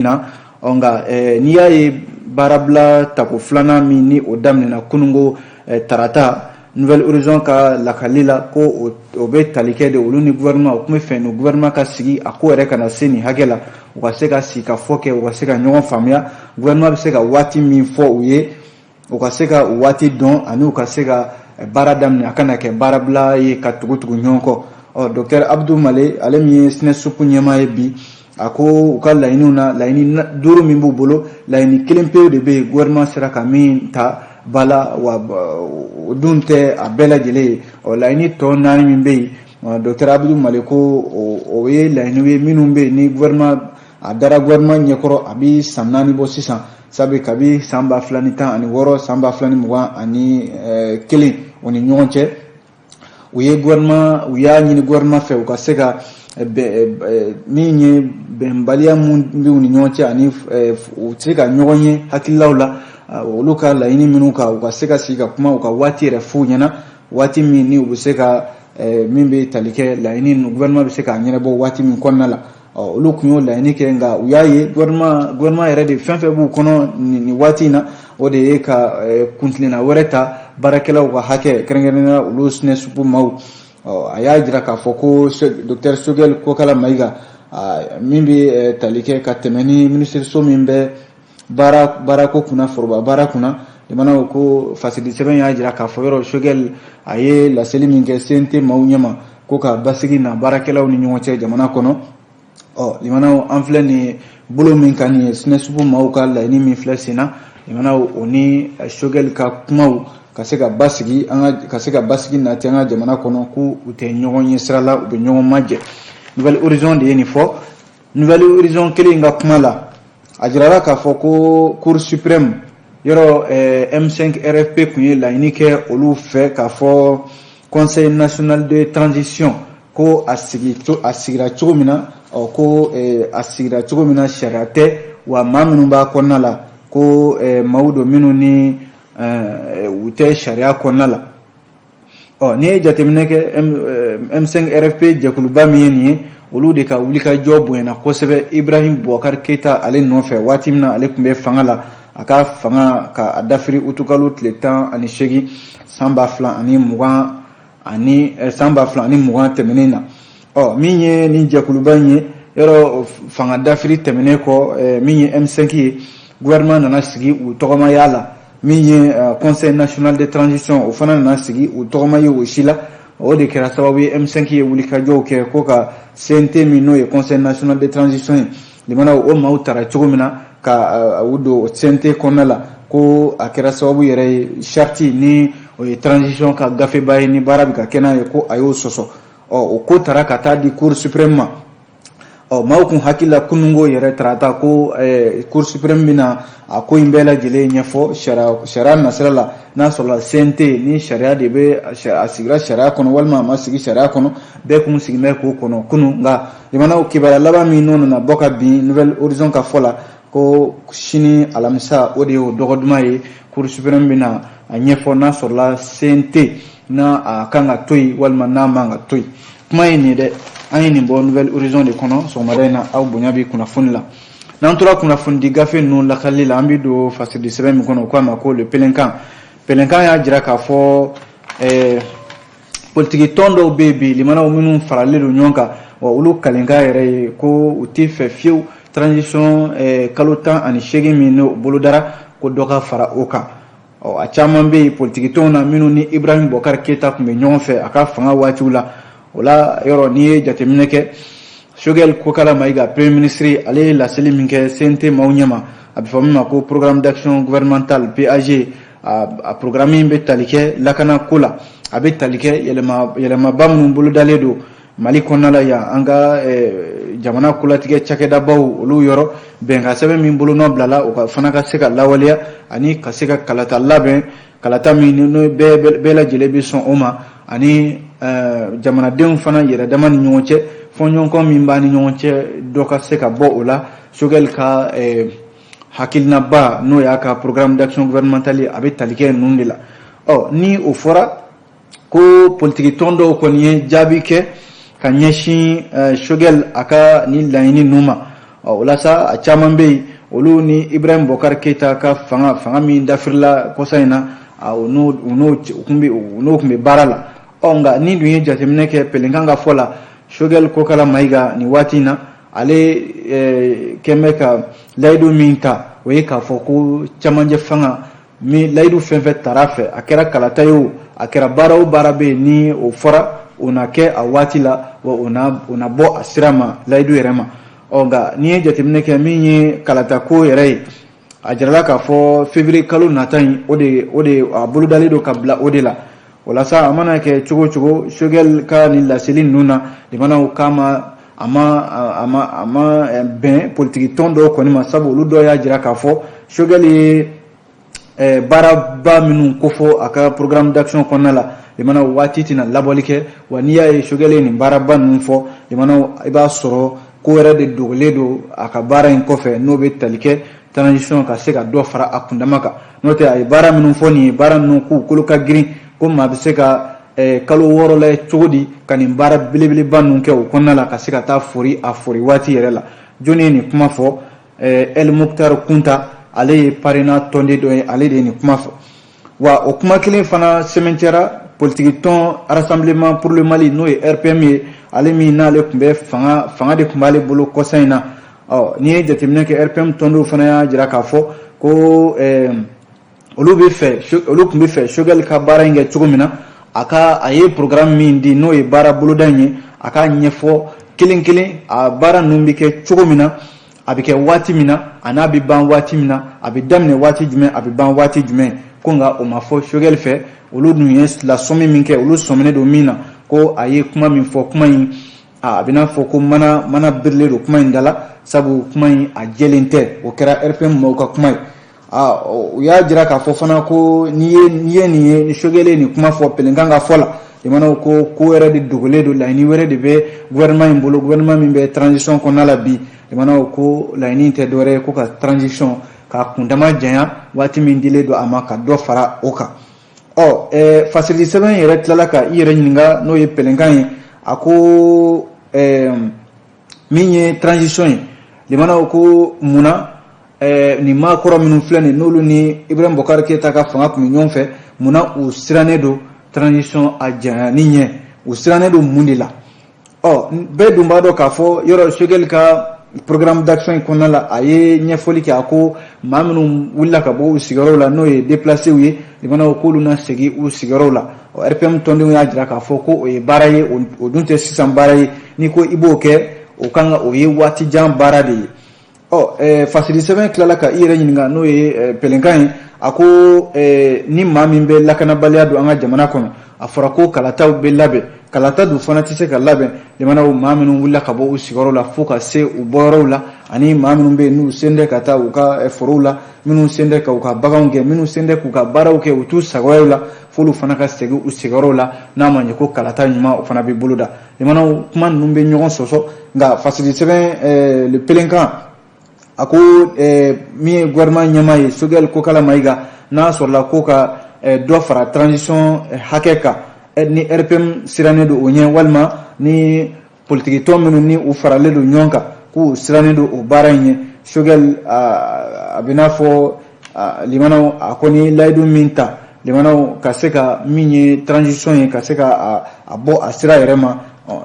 Na ɔ, nka n'i y'a ye baarabila tako filanan min ni o daminɛna kununko tarata, Nouvel Horizon ka lakali la, ko o bɛ tali kɛ de olu ni gouvernement. U tun bɛ fɛ ni gouvernement ka sigi, a ko yɛrɛ kana se nin hakɛ la, u ka se ka sigi ka fɔ kɛ, u ka se ka ɲɔgɔn faamuya. Gouvernement bɛ se ka waati min fɔ u ye, u ka se ka waati dɔn ani u ka se ka baara daminɛ, a kana kɛ baarabila ye ka tugu tugu ɲɔgɔn kɔ. Ɔ, docteur Abdou Male, ale min ye SYNESUP ɲɛmaa ye bi, a ko u ka laɲiniw na, laɲini duuru min b'u bolo, laɲini kelen pewu de bɛ yen gouvernement sera ka min ta ba la, wa o dun tɛ a bɛɛ lajɛlen ye. Ɔ, laɲini tɔ naani min bɛ yen, docteur Abdou Male ko o ye laɲiniw ye minnu bɛ yen ni gouvernement a dara gouvernement ɲɛkɔrɔ, a bɛ san 4 bɔ sisan, sabu kabi san 2016, san 2021, o ni ɲɔgɔn cɛ, u ye gouvernement, u y'a ɲini gouvernement fɛ u ka se ka min ye bɛnbaliya mun b'u ni ɲɔgɔn cɛ ani u tɛ se ka ɲɔgɔn ye hakililaw la, olu ka laɲini minnu kan, u ka se ka sigi ka kuma, u ka waati yɛrɛ f'u ɲɛna, waati min ni u bɛ se ka min bɛ tali kɛ laɲini ninnu, gouvernement bɛ se k'a ɲɛnabɔ waati min kɔnɔna la. Ɔ, olu tun y'o laɲini kɛ, nka u y'a ye gouvernement yɛrɛ de, fɛn fɛn b'u kɔnɔ nin waati in na, o de ye ka kuntilenna wɛrɛ ta baarakɛlaw ka hakɛ, kɛrɛnkɛrɛnnenya olu SYNESUP maaw. Ɔ, a y'a jira k'a fɔ ko docteur Choguel Kokalla Maïga, min bɛ tali kɛ ka tɛmɛ ni minisiriso min bɛ baara baarako kunna, foroba baara kunna, jamanaw ko fasidi sɛbɛn y'a jira k'a fɔ yɔrɔ Choguel a ye laseli min kɛ CNT maaw ɲɛma ko ka basigi na baarakɛlaw ni ɲɔgɔn cɛ jamana kɔnɔ. Ɔ, limanaw, an filɛ nin bolo min kan nin ye, SYNESUP maaw ka laɲini min filɛ sen na, limanaw, o ni Choguel ka kumaw ka se ka basigi an ka ka se ka basigi nati an ka jamana kɔnɔ, ko u tɛ ɲɔgɔn ye sira la, u bɛ ɲɔgɔn majɛ. Nouvel Horizon de ye nin fɔ. Nouvel Horizon kelen in ka kuma la, a jirala k'a fɔ ko Cour suprême yɔrɔ, M5 RFP tun ye laɲini kɛ olu fɛ k'a fɔ Conseil national de transition ko a sigi, a sigira cogo min na, ɔ, ko a sigira cogo min na, sariya tɛ, wa maa minnu b'a kɔnɔna la, ko maaw don minnu ni u tɛ sariya kɔnɔna la. Ɔ, n'i ye jateminɛ kɛ, M5 RFP jɛkuluba min ye nin ye, olu de ka wulikajɔ bonyana kosɛbɛ Ibrahim Boubacar Keita ale nɔfɛ waati min na ale tun bɛ fanga la, a ka fanga ka a dafiri utukalo tile 18 san 2020 ani san 2020 tɛmɛnen na. Ɔ, min ye nin jɛkuluba in ye yɔrɔ, fanga dafiri tɛmɛnen kɔ, min ye M5 ye, gouvernement nana sigi u tɔgɔmaya la. Min ye Conseil national de transition, o fana nana sigi u tɔgɔma ye o si la. O de kɛra sababu ye M5 ye wulikajɔw kɛ ko ka CNT min, n'o ye Conseil national de transition ye, limanaw, o maaw tara cogo min na ka u don CNT kɔnɔna la, ko a kɛra sababu yɛrɛ ye charte ni o ye transition ka gafeba ye ni baara bɛ ka kɛ n'a ye, ko a y'o sɔsɔ. Ɔ, o ko tara ka taa di Cour suprême ma. Ɔ, maaw kun hakili la kununko yɛrɛ tarata ko Cour suprême bɛna a ko in bɛɛ lajɛlen ɲɛfɔ sariya nasira la, n'a sɔrɔla CNT ni sariya de bɛ a sigira sariya kɔnɔ walima a ma sigi sariya kɔnɔ. Bɛɛ kun sigilen bɛ k'o kɔnɔ kunun, nka jamanaw, kibaruya laban min n'o nana bɔ ka bin Nouvel Horizon ka fɔ la, ko sini alamisa, o de ye o dɔgɔ duman ye, Cour suprême bɛna a ɲɛfɔ n'a sɔrɔla CNT n'a a kan ka to yen walima n'a man ka to yen. Kuma ye nin ye dɛ, an ye nin bɔ Nouvel Horizon de kɔnɔ sɔgɔmada in na. Aw bonya bɛ kunnafoni la. N'an tora kunnafoni di gafe ninnu lakali la, an bɛ don fasidi sɛbɛn min kɔnɔ, o k'a ma ko Le Pèlerin. Pèlerin y'a jira k'a fɔ politiki tɔn dɔw bɛ yen bi, limanaw, minnu faralen don ɲɔgɔn kan, wa olu kalenkan yɛrɛ ye ko u tɛ fɛ fiyewu transition kalo 18 min n'o bolodara, ko dɔ ka fara o kan. Ɔ, a caman bɛ yen politiki tɔnw na minnu ni Ibrahim Boubacar Keita tun bɛ ɲɔgɔn fɛ a ka fanga waatiw la. O la yɔrɔ, n'i ye jateminɛ kɛ, Choguel Kokalla Maïga, premier ministre, ale ye laseli min kɛ CNT maaw ɲɛma, a bɛ fɔ min ma ko programme d'action gouvernementale, PAG, a programme in bɛ tali kɛ lakana ko la, a bɛ tali kɛ yɛlɛma yɛlɛmaba minnu bolodalen don Mali kɔnɔna la yan, an ka jamana kolatigɛ cakɛdabaw olu yɔrɔ, bɛnkan sɛbɛn min bolonɔ bilala, o ka fana ka se ka lawaleya, ani ka se ka kalata labɛn, kalata min n'o bɛɛ lajɛlen bɛ sɔn o ma, ani jamanadenw fana yɛrɛ dama ni ɲɔgɔn cɛ fɔɲɔgɔnkɔ min b'a ni ɲɔgɔn cɛ, dɔ ka se ka bɔ o la. Choguel ka hakilinaba, n'o y'a ka programme d'action gouvernementale ye, a bɛ tali kɛ ninnu de la. Ɔ, ni o fɔra ko politiki tɔn dɔw kɔni ye jaabi kɛ ka ɲɛsin Choguel a ka ni laɲini ninnu ma. Ɔ, o la sa, a caman bɛ yen, olu ni Ibrahim Boubacar Keita ka fanga min dafirila kɔsa in na, u n'o tun bɛ baara la. Ɔ, nka ni dun ye jateminɛ kɛ, Pɛlɛnkan ka fɔ la, Choguel Kokala Mayiga, nin waati in na, ale kɛn bɛ ka layidu min ta, o ye k'a fɔ ko camancɛ fanga min layidu fɛn fɛn tara fɛ, a kɛra kalata ye o, a kɛra baara o baara bɛ yen, ni o fɔra, o na kɛ a waati la, wa o na bɔ a sira ma layidu yɛrɛ ma. Ɔ, nka n'i ye jateminɛ kɛ, min ye kalata ko yɛrɛ ye, a jirala k'a fɔ février kalo nata in, o de a bolodalen don ka bila o de la. O la sa, a mana kɛ cogo o cogo, Choguel ka nin laseli ninnu na, limanaw k'a ma a ma a ma a ma bɛn politiki tɔn dɔw kɔni ma, sabu olu dɔw y'a jira k'a fɔ Choguel ye baaraba minnu kofɔ a ka programme d'action kɔnɔna la, limanaw, waati tɛna labɔli kɛ. Wa n'i y'a ye Choguel ye nin baaraba ninnu fɔ, limanaw, i b'a sɔrɔ ko wɛrɛ de dogolen don a ka baara in kɔfɛ, n'o bɛ tali kɛ transition ka se ka dɔ fara a kundama kan. N'o tɛ, a ye baara minnu fɔ nin ye, baara ninnu k'u kolo ka girin, ko maa bɛ se ka kalo 6 la cogo di ka nin baara belebeleba ninnu kɛ o kɔnɔna la, ka se ka taa fori a fori waati yɛrɛ la? Jɔnni ye nin kuma fɔ? El Moctar Kounta, ale ye PARENA tɔnden dɔ ye, ale de ye nin kuma fɔ. Wa o kuma kelen fana sɛmɛncɛra politiki tɔn Rassemblement pour le Mali, n'o ye RPM ye, ale min n'ale tun bɛ fanga de tun b'ale bolo kɔsa in na. Ɔ, n'i ye jateminɛ kɛ, RPM tɔndenw fana y'a jira k'a fɔ ko olu bɛ fɛ, olu tun bɛ fɛ Choguel ka baara in kɛ cogo min na, a ka a ye programme min di, n'o ye baara boloda in ye, a k'a ɲɛfɔ kelen kelen, a baara ninnu bɛ kɛ cogo min na, a bɛ kɛ waati min na, a n'a bɛ ban waati min na, a bɛ daminɛ waati jumɛn, a bɛ ban waati jumɛn. Ko nka o ma fɔ Choguel fɛ. Olu dun ye lasɔmi min kɛ, olu sɔminen don min na ko a ye kuma min fɔ, kuma in a bɛ n'a fɔ ko mana birilen don kuma in da la, sabu kuma in a jɛlen tɛ. O kɛra RPM maaw ka kuma ye. Aa, u y'a jira k'a fɔ fana ko n'i ye nin ye, ni Choguel ye nin kuma fɔ, Pɛlɛnkan ka fɔ la, limanaw, ko wɛrɛ de dogolen don, laɲini wɛrɛ de bɛ gouvernement in bolo, gouvernement min bɛ transition kɔnɔna la bi. Limanaw, ko laɲini tɛ dɔwɛrɛ ye ko ka transition k'a kundama janya, waati min dilen don a ma, ka dɔ fara o kan. Ɔ, fasiri sɛbɛn yɛrɛ tilala ka i yɛrɛ ɲininka, n'o ye Pɛlɛnkan ye, a ko min ye transition ye, limanaw, ko munna nin maakɔrɔ minnu filɛ nin, n'olu ni Ibrahim Boubacar Keita ka fanga tun bɛ ɲɔgɔn fɛ, munna u sirannen don transition a janyani ɲɛ? U sirannen don mun de la? Ɔ, bɛɛ dun b'a dɔn k'a fɔ yɔrɔ Choguel ka programme d'action in kɔnɔna la, a ye ɲɛfɔli kɛ, a ko maa minnu wulila ka bɔ u sigiyɔrɔw la, n'o ye déplacés ye, limanaw, k'olu na segin u sigiyɔrɔw la. Ɔ, RPM tɔndenw y'a jira k'a fɔ ko o ye baara ye, o dun tɛ sisan baara ye. N'i ko i b'o kɛ, o kan ka o ye waati jan baara de ye. Ɔ, fasiri sɛbɛn tilala ka i yɛrɛ ɲininka, n'o ye Pɛlɛnkan ye, a ko ni maa min bɛ lakanabaliya don an ka jamana kɔnɔ, a fɔra ko kalataw bɛ labɛn, kalata dun fana tɛ se ka labɛn, limanaw, maa minnu wulila ka bɔ u sigiyɔrɔ la fo ka se u bɔyɔrɔw la, ani maa minnu bɛ yen n'u sen tɛ ka taa u ka forow la, minnu sen tɛ ka u ka baganw gɛn, minnu sen tɛ k'u ka baaraw kɛ, u t'u sagoyaw la, f'olu fana ka segin u sigiyɔrɔw la, n'a ma ɲɛ ko kalata ɲuman o fana bɛ boloda. Limanaw, kuma ninnu bɛ ɲɔgɔn sɔsɔ. Nka fasiri sɛbɛn Le Pɛlɛnkan, a ko min ye gouvernement ɲɛmaa ye, Choguel Kokala Mayiga, n'a sɔrɔla ko ka dɔ fara transition hakɛ kan, ni RPM sirannen don o ɲɛ, walima ni politiki tɔn minnu ni u faralen don ɲɔgɔn kan, k'u sirannen don o baara in ɲɛ, Choguel, a bɛ n'a fɔ, limanaw, a kɔni layidu min ta, limanaw, ka se ka min ye transition ye, ka se ka a bɔ a sira yɛrɛ ma,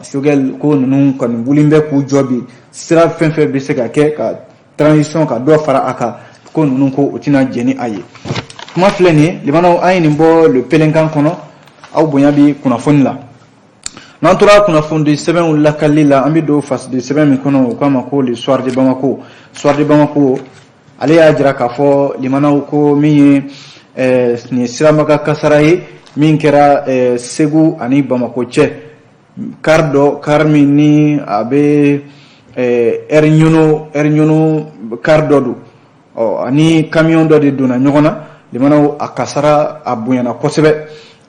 Choguel ko ninnu kɔni wulilen bɛ k'u jɔ bi, sira fɛn fɛn bɛ se ka kɛ ka transition ka dɔ fara a kan, ko ninnu ko o tɛna jɛn ni a ye. Kuma filɛ nin ye, limanaw, an ye nin bɔ Le Pɛlɛnkan kɔnɔ. Aw bonya bi kunnafoni la. N'an tora kunnafoni sɛbɛnw lakali la, an bɛ don fasidi sɛbɛn min kɔnɔ, o k'a ma ko Le Soir de Bamako. Soir de Bamako, ale y'a jira k'a fɔ, limanaw, ko min ye nin ye siramaga kasara ye min kɛra Segu ani Bamako cɛ, car dɔ, car min ni a bɛ Air Ɲɔnɔ, Air Ɲɔnɔ car dɔ don, ɔ, ani camion dɔ de donna ɲɔgɔn na. Limanaw, a kasara a bonyana kosɛbɛ.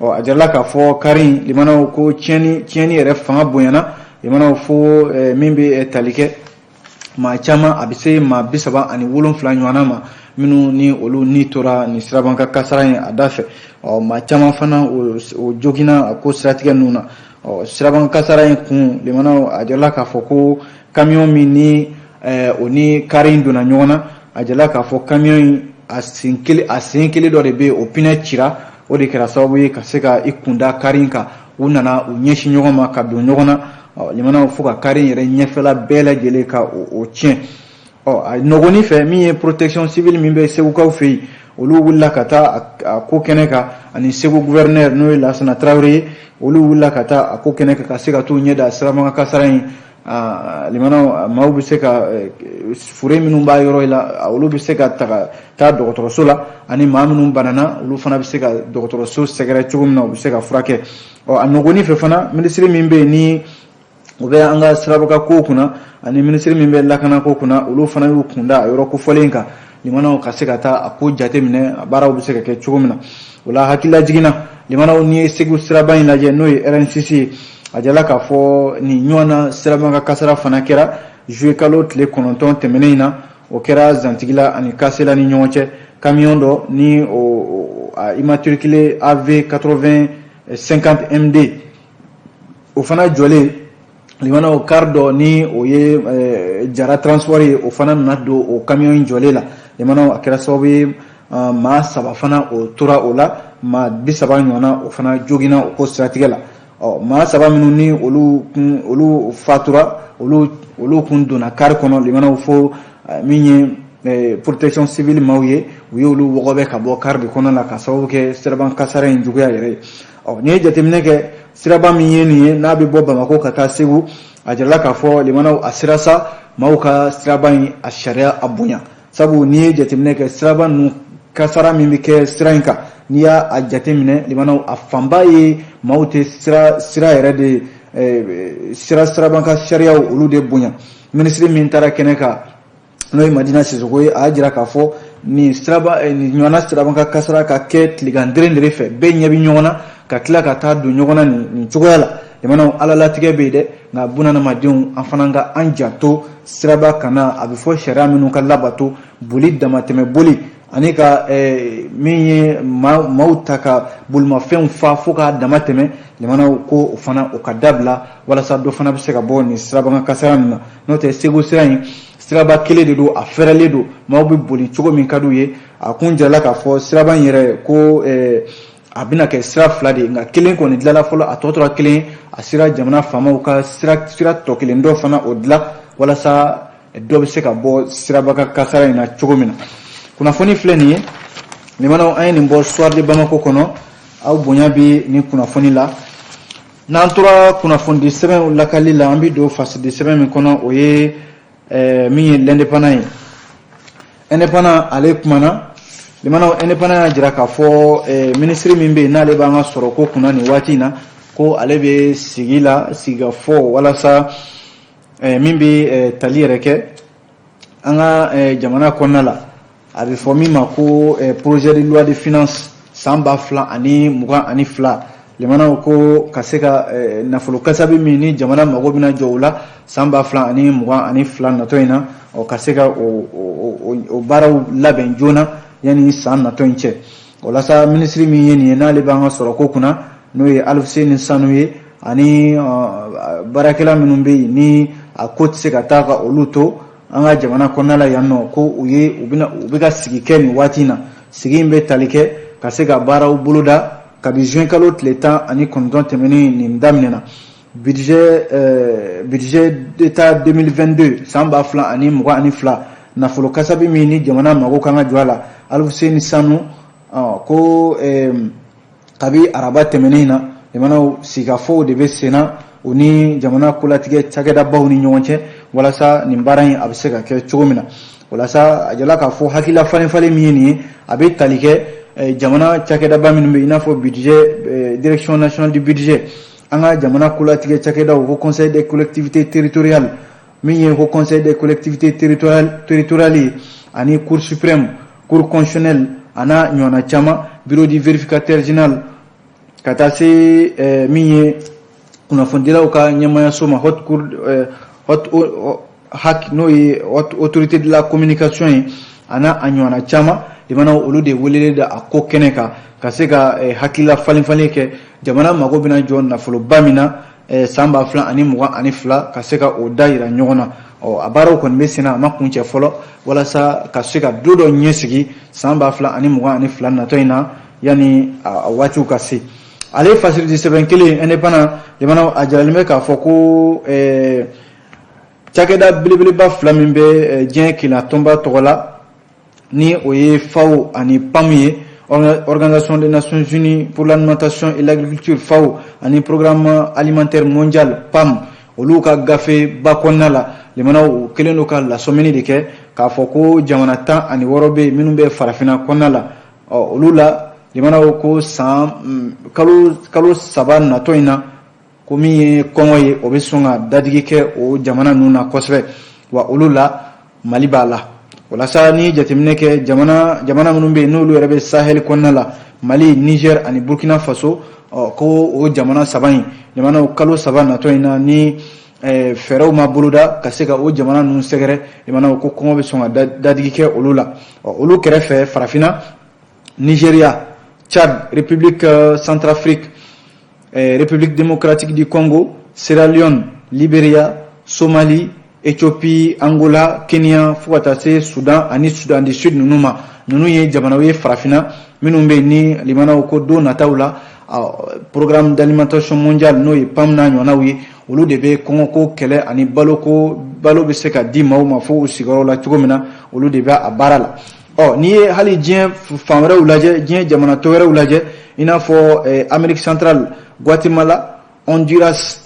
Ɔ, a jirala k'a fɔ car in, limanaw, ko tiɲɛni yɛrɛ fanga bonyana, limanaw, fo min bɛ tali kɛ maa caman, a bɛ se maa 37 ɲɔgɔnna ma, minnu ni olu ni tora nin sirabanka kasara in a da fɛ. Ɔ, maa caman fana o joginna a ko siratigɛ ninnu na. Ɔ, siraban kasara in kun, limanaw, a jirala k'a fɔ ko camion min ni o ni kari in donna ɲɔgɔn na. A jirala k'a fɔ camion in a sen kelen dɔ de bɛ yen, o pinɛ cira. O de kɛra sababu ye ka se ka i kunda kari in kan. U nana u ɲɛsin ɲɔgɔn ma ka don ɲɔgɔn na, limanaw, fo ka kari in yɛrɛ ɲɛfɛla bɛɛ lajɛlen ka o tiɲɛ. Ɔ, a nɔgɔnin fɛ, min ye protection civile min bɛ Segukaw fɛ yen, olu wulila ka taa a ko kɛnɛ kan, ani Segu gouverneur, n'o ye Lasana Tarawele ye. Olu wulila ka taa a ko kɛnɛ kan ka se ka t'u ɲɛ da sirabakan kasara in. Limanaw, maaw bɛ se ka fure minnu b'a yɔrɔ la, olu bɛ se ka taga taa dɔgɔtɔrɔso la, ani maa minnu banana, olu fana bɛ se ka dɔgɔtɔrɔso sɛgɛrɛ cogo min na, u bɛ se ka furakɛ. Ɔ, a nɔgɔnin fɛ fana, minisiri min bɛ yen ni o bɛ an ka sirabakan kow kunna, ani minisiri min bɛ lakanako kunna, olu fana y'u kunda a yɔrɔ kofɔlen kan, limanaw, ka se ka taa a ko jateminɛ, a baaraw bɛ se ka kɛ cogo min na. O la, hakilila jiginna, limanaw, n'i ye Segu siraba in lajɛ, n'o ye RN6 ye, a jirala k'a fɔ nin ɲɔgɔnna sirabakan kasara fana kɛra juillet kalo tile 9 tɛmɛnen in na. O kɛra Zantigila ani Kasela ni ɲɔgɔn cɛ. Camion dɔ ni o a immatriculé AV 80 50 MD, o fana jɔlen, limanaw, car dɔ ni o ye Jara Transport ye, o fana nana don o camion in jɔlen la. Limanaw, a kɛra sababu ye, maa saba fana o tora o la, maa 30 ɲɔgɔnna o fana joginna o ko siratigɛ la. Ɔ, maa saba minnu ni olu kun olu fatura, olu kun donna car kɔnɔ, limanaw, fo min ye protection civile maaw ye, u ye olu wɔgɔbɛ ka bɔ car de kɔnɔ la, ka sababu kɛ siraban kasara in juguya yɛrɛ ye. Ɔ, n'i ye jateminɛ kɛ, siraba min ye nin ye, n'a bɛ bɔ Bamakɔ ka taa Segu, a jirala k'a fɔ, limanaw, a sera sa maaw ka siraba in a sariya a bonya, sabu n'i ye jateminɛ kɛ, siraba ninnu kasara min bɛ kɛ sira in kan, n'i y'a jateminɛ, limanaw, a fanba ye maaw tɛ sira yɛrɛ de siraban ka sariyaw olu de bonya. Minisiri min taara kɛnɛ kan, n'o ye Madina Sisoko ye, a y'a jira k'a fɔ nin siraba nin ɲɔgɔnna siraban ka kasara ka kɛ tilegan dere fɛ, bɛɛ ɲɛ bɛ ɲɔgɔn na, ka tila ka taa don ɲɔgɔn na nin cogoya la. Limanaw, Ala latigɛ bɛ yen dɛ, nka bunadamadenw, an fana ka an janto siraba kana. A bɛ fɔ sariya minnu ka labato, boli, damatɛmɛ boli, ani ka min ye maaw ta ka bolimafɛnw fa fo k'a dama tɛmɛ, limanaw, ko o fana o ka dabila, walasa dɔ fana bɛ se ka bɔ nin sirabakan kasara nin na. N'o tɛ, Segu sira in, siraba kelen de don, a fɛrɛlen don, maaw bɛ boli cogo min ka d'u ye. A kun jirala k'a fɔ siraba in yɛrɛ ko a bɛna kɛ sira fila de ye, nka kelen kɔni dilanna fɔlɔ, a tɔ tora kelen. A sera jamana faamaw ka sira tɔ kelen dɔ fana o dilan, walasa dɔ bɛ se ka bɔ siraba ka kasara in na cogo min na. Kunnafoni filɛ nin ye, limanaw, an ye nin bɔ Soir de Bamako kɔnɔ. Aw bonya bɛ nin kunnafoni la. N'an tora kunnafonidi sɛbɛnw lakali la, an bɛ don fasidi sɛbɛn min kɔnɔ, o ye min ye L'Indépendant ye. Indépendant ale kumana, limanaw, Indépendant y'a jira k'a fɔ minisiri min bɛ yen, n'ale b'an ka sɔrɔ ko kunna nin waati in na, ko ale bɛ sigi la sigikafɔ walasa min bɛ tali yɛrɛ kɛ an ka jamana kɔnɔna la. A bɛ fɔ min ma ko projet de loi de finance san 2022, limanaw, ko ka se ka nafolo kasabi min ni jamana mago bɛna jɔ o la san 2022 natɔ in na, ɔ, ka se ka o baaraw labɛn joona yanni san natɔ in cɛ. O la sa, minisiri min ye nin ye, n'ale b'an ka sɔrɔ ko kunna, n'o ye Alifuseni Sanu ye, ani baarakɛla minnu bɛ yen ni a ko tɛ se ka taa ka olu to an ka jamana kɔnɔna la yan nɔ, ko u ye u bɛna u bɛ ka sigi kɛ nin waati in na. Sigi in bɛ tali kɛ ka se ka baaraw boloda kabi juin kalo tile 19 tɛmɛnen nin daminɛna. Budget d'État 2022, san 2022, nafolo kasabi min ni jamana mago kan ka jɔ a la, Alifuseni Sanu ko kabi araba tɛmɛnen in na, jamanaw, sigikafɔw de bɛ sen na u ni jamana kolatigɛ cakɛdabaw ni ɲɔgɔn cɛ, walasa nin baara in a bɛ se ka kɛ cogo min na. Walasa a jala k'a fɔ hakilila falen falen min ye nin ye, a bɛ tali kɛ jamana cakɛdaba minnu bɛ i n'a fɔ budget, Direction nationale du budget, an ka jamana kolatigɛ cakɛdaw ko Conseil des collectivités territoriales, min ye ko Conseil des collectivités territoriales ye, ani Cour suprême, Cour constitutionnelle, a n'a ɲɔgɔnna caman, Bureau du vérificateur général, ka taa se min ye kunnafonidilaw ka ɲɛmayaso ma, haute cour, haute HAC, n'o ye Haute Autorité de la Communication ye, a n'a a ɲɔgɔnna caman, limanaw, olu de welelen da a ko kɛnɛ kan ka se ka hakilila falen falen kɛ. Jamana mago bɛna jɔ nafoloba min na. san 2022 ka se ka o da yira ɲɔgɔn na. Ɔ, a baaraw kɔni bɛ senna, a ma kuncɛ fɔlɔ, walasa ka se ka don dɔ ɲɛsigi san 2022 natɔ in na, yanni a waatiw ka se. Ale fasiridi sɛbɛn kelen Indépendant, jamana a jiralen bɛ k'a fɔ ko cakɛda belebeleba fila min bɛ diɲɛ kelenya tɔnba tɔgɔ la, ni o ye FAO ani PAM ye, Organisation des Nations Unies pour l'alimentation et l'agriculture FAO ani Programme alimentaire mondial PAM, olu ka gafe ba kɔnɔna la, limanaw kɛlen don ka lasɔmini de kɛ k'a fɔ ko jamana 16 bɛ yen minnu bɛ farafinna kɔnɔna la. Ɔ, olu la, limanaw, ko san kalo 3 natɔ in na, ko min ye kɔngɔ ye, o bɛ sɔn ka dadigi kɛ o jamana ninnu na kosɛbɛ. Wa olu la, Mali b'a la. Walasa ni jateminɛ kɛ, jamana minnu bɛ yen, n'olu yɛrɛ bɛ Sahel kɔnɔna la, Mali, Niger ani Burkina Faso, ɔ, ko o jamana saba in, jamanaw, kalo 3 natɔ in na, ni fɛɛrɛw ma boloda ka se ka o jamana ninnu sɛgɛrɛ, jamanaw, ko kɔngɔ bɛ sɔn ka dadigi kɛ olu la. Ɔ, olu kɛrɛfɛ, farafinna, Nigeria, Tchad, République Centrafrique, République démocratique du Congo, Sierra Leone, Libéria, Somalie, Éthiopie, Angola, Kenya, fo ka taa se Soudan ani Soudan du Sud ninnu ma. Ninnu ye jamanaw ye farafinna minnu bɛ yen, ni limanaw, ko don nataw la, Programme d'alimentation mondiale, n'o ye PAM n'a ɲɔgɔnnaw ye, olu de bɛ kɔngɔko kɛlɛ ani baloko, balo bɛ se ka di maaw ma fo u sigiyɔrɔ la cogo min na, olu de bɛ a baara la. Ɔ, n'i ye hali diɲɛ fan wɛrɛw lajɛ, diɲɛ jamana tɔ wɛrɛw lajɛ, i n'a fɔ Amérique centrale, Guatemala, Honduras,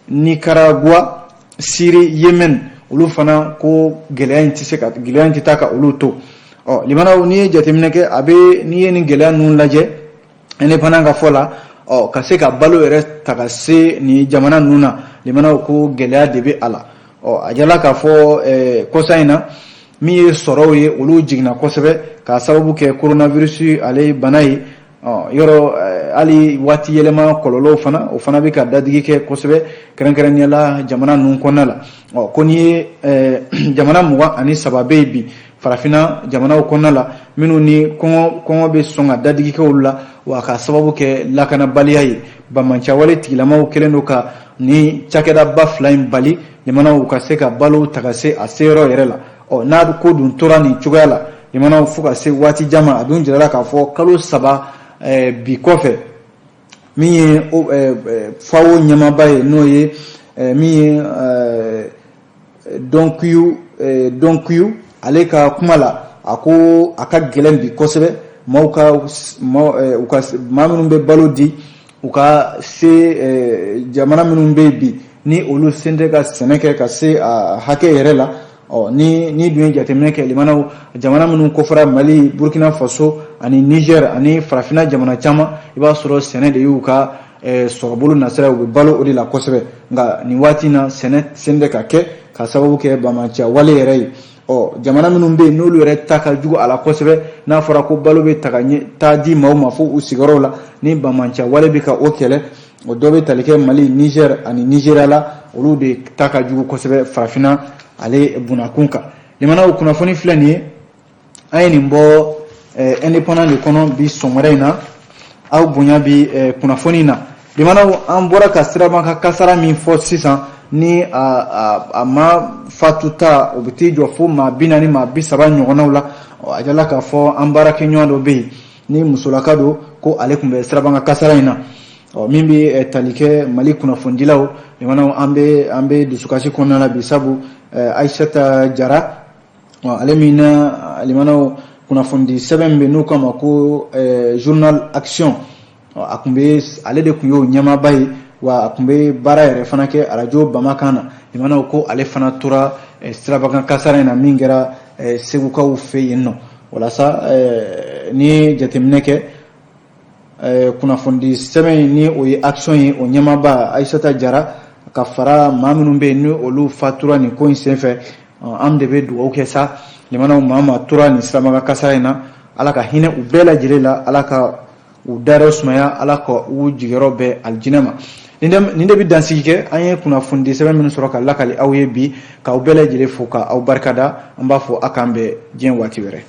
Nicaragua, Syrie, Yémen, olu fana ko gɛlɛya in tɛ se ka, gɛlɛya in tɛ taa ka olu to. Ɔ, limanaw, n'i ye jateminɛ kɛ, a bɛ n'i ye nin gɛlɛya ninnu lajɛ, Indépendant ka fɔ la, ɔ, ka se ka balo yɛrɛ ta ka se nin jamana ninnu na, limanaw, ko gɛlɛya de bɛ a la. Ɔ, a jala k'a fɔ kɔsa in na, min ye sɔrɔw ye, olu jiginna kosɛbɛ k'a sababu kɛ coronavirus ale bana ye. Ɔ, yɔrɔ hali waati yɛlɛma kɔlɔlɔw fana, o fana bɛ ka dadigi kɛ kosɛbɛ, kɛrɛnkɛrɛnnenya la jamana ninnu kɔnɔna la. Ɔ, ko n'i ye jamana 23 bɛ yen bi farafinna jamanaw kɔnɔna la, minnu ni kɔngɔ bɛ sɔn ka dadigi kɛ olu la, wa ka sababu kɛ lakanabaliya ye, banbaanciwale tigilamaw kɛlen don ka ni cakɛdaba fila in bali, jamanaw, ka se ka balo ta ka se a seyɔrɔ yɛrɛ la. Ɔ, n'a ko dun tora nin cogoya la, jamanaw, fo ka se waati jan ma, a dun jirala k'a fɔ kalo 3 bi kɔfɛ, min ye FAO ɲɛmaaba ye, n'o ye min ye Dongkeun, ale ka kuma la, a ko a ka gɛlɛn bi kosɛbɛ maaw ka, u ka maa minnu bɛ balo di, u ka se jamana minnu bɛ yen bi, ni olu sen tɛ ka sɛnɛ kɛ ka se a hakɛ yɛrɛ la. Ɔ, ni dun ye jateminɛ kɛ, limanaw, jamana minnu kofɔra, Mali, Burkina Faso ani Niger ani farafinna jamana caman, i b'a sɔrɔ sɛnɛ de y'u ka sɔrɔbolo nasira, u bɛ balo o de la kosɛbɛ. Nka nin waati in na, sɛnɛ sen tɛ ka kɛ ka sababu kɛ banbaanciya wale yɛrɛ ye. Ɔ, jamana minnu bɛ yen, n'olu yɛrɛ ta ka jugu a la kosɛbɛ, n'a fɔra ko balo bɛ ta ka taa di maaw ma fo u sigiyɔrɔw la, ni banbaanciya wale bɛ ka o kɛlɛ, o dɔ bɛ tali kɛ Mali, Niger ani Nigéria la. Olu de ta ka jugu kosɛbɛ farafinna ale bunakun kan. Limanaw, kunnafoni filɛ nin ye, an ye nin bɔ Indépendant de kɔnɔ bi sɔgɔmada in na. Aw bonya bi kunnafoni na. Limanaw, an bɔra ka siraba kan kasara min fɔ sisan, ni a ma fatuta, o bɛ t'i jɔ fo maa 40, maa 30 ɲɔgɔnnaw la. A jala k'a fɔ an baarakɛɲɔgɔn dɔ bɛ yen, ni musolaka don, ko ale tun bɛ siraba kan kasara in na. Ɔ, min bɛ tali kɛ Mali kunnafonidilaw, limanaw, an bɛ dusukasi kɔnɔna la bi, sabu Ayisata Jara, ale min na, limanaw, kunnafonidi sɛbɛn bɛ n'u k'a ma ko Journal Action, a tun bɛ, ale de tun y'o ɲɛmaaba ye, wa a tun bɛ baara yɛrɛ fana kɛ arajo Bamakan na. Limanaw, ko ale fana tora sirabakan kasara in na min kɛra Segukaw fɛ yen nɔ. Walasa n'i ye jateminɛ kɛ, kunnafonidi sɛbɛn in, ni o ye Action ye, o ɲɛmaaba Ayisata Jara ka fara maa minnu bɛ yen, ni olu fatura nin ko in senfɛ, an de bɛ dugawu kɛ sa. Limanaw, maa maa tora nin sirabakan kasara in na, Ala ka hinɛ u bɛɛ lajɛlen la, Ala ka u dayɔrɔ sumaya, Ala ka u jigiyɔrɔ bɛn alijinɛ ma. Nin de bɛ dansigi kɛ an ye kunnafonidi sɛbɛn minnu sɔrɔ ka lakali aw ye bi, k'aw bɛɛ lajɛlen fo, ka aw barikada. An b'a fɔ aw k'an bɛn diɲɛ waati wɛrɛ.